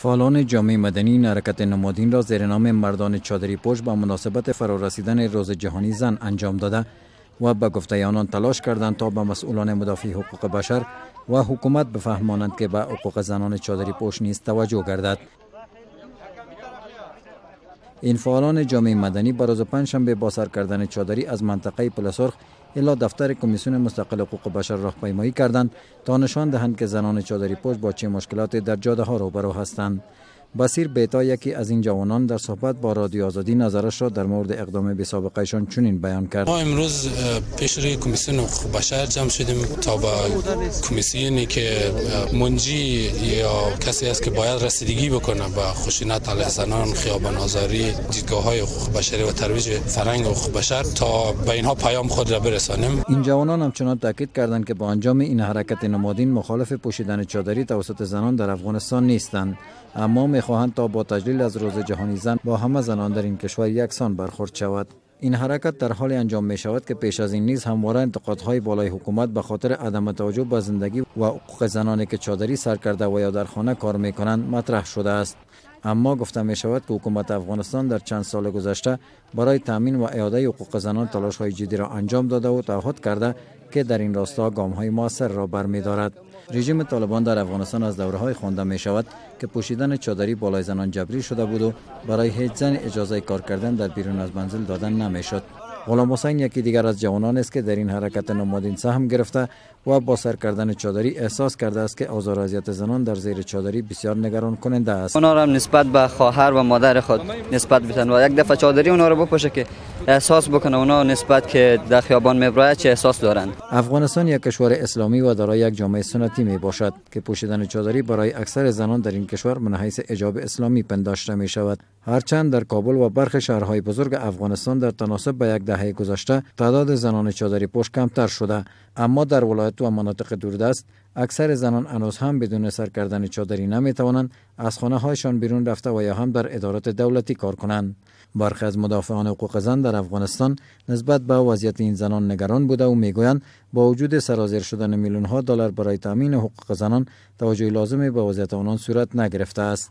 فعالان جامعه مدنی این حرکت نمادین را زیر نام مردان چادری پوش به مناسبت فرارسیدن روز جهانی زن انجام داده و به گفته آنان تلاش کردند تا به مسئولان مدافع حقوق بشر و حکومت بفهمانند که به حقوق زنان چادری پوش نیز توجه گردد. این فعالان جامعه مدنی به روز پنجشنبه با سر کردن چادری از منطقه پل سرخ الی دفتر کمیسیون مستقل حقوق بشر راهپیمایی کردند تا نشان دهند که زنان چادری پوش با چه مشکلات در جاده ها روبرو هستند. بصیر بیتا، یکی از این جوانان، در صحبت با رادیو آزادی نظرش را در مورد اقدام بی سابقهشان چنین بیان کرد: ما امروز پیش روی کمیسیون حقوق بشر جمع شدیم تا با کمیسیونی که منجی یا کسی است که باید رسیدگی بکنه به خشونت علیه زنان، خیابان آزاری، دیدگاه های حقوق بشری و ترویج فرهنگ حقوق بشر، تا به اینها پیام خود را برسانیم. این جوانان همچنان تاکید کردند که با انجام این حرکت نمادین مخالف پوشیدن چادری توسط زنان در افغانستان نیستند، اما میخواهند تا با تجلیل از روز جهانی زن با همه زنان در این کشور یکسان برخورد شود. این حرکت در حالی انجام می شود که پیش از این نیز همواره انتقادهای بالای حکومت به خاطر عدم توجه به زندگی و حقوق زنانی که چادری سر کرده و یا در خانه کار می کنند مطرح شده است. اما گفته می شود که حکومت افغانستان در چند سال گذشته برای تامین و اعاده حقوق زنان تلاش های جدی را انجام داده و تعهد کرده که در این راستا گام های موثر را برمیدارد. رژیم طالبان در افغانستان از دوره های خوانده می شود که پوشیدن چادری بالای زنان جبری شده بود و برای هیچ زن اجازه کار کردن در بیرون از منزل دادن نمی شد. غلام حسین یکی دیگر از جوانان است که در این حرکت نمادین سهم گرفته و با سر کردن چادری احساس کرده است که آزار اذیت زنان در زیر چادری بسیار نگران کننده است. اونا را نسبت به خواهر و مادر خود نسبت بتن و یک دفعه چادری اونا رو بپوشه که احساس بکنه اونا نسبت که در خیابان میبرایه چه احساس دارند. افغانستان یک کشور اسلامی و دارای یک جامعه سنتی می باشد که پوشیدن چادری برای اکثر زنان در این کشور من حیث حجاب اسلامی پنداشته می شود. هرچند در کابل و برخی شهرهای بزرگ افغانستان در تناسب به یک دهه گذشته تعداد زنان چادری پوش کمتر شده، اما در ولایت و مناطق دوردست اکثر زنان هنوز هم بدون سر کردن چادری نمی توانند از خانه هایشان بیرون رفته و یا هم در ادارات دولتی کار کنند. برخی از مدافعان حقوق زن در افغانستان نسبت به وضعیت این زنان نگران بوده و میگویند با وجود سرازیر شدن میلیون ها دلار برای تامین حقوق زنان، توجه لازم به وضعیت آنان صورت نگرفته است.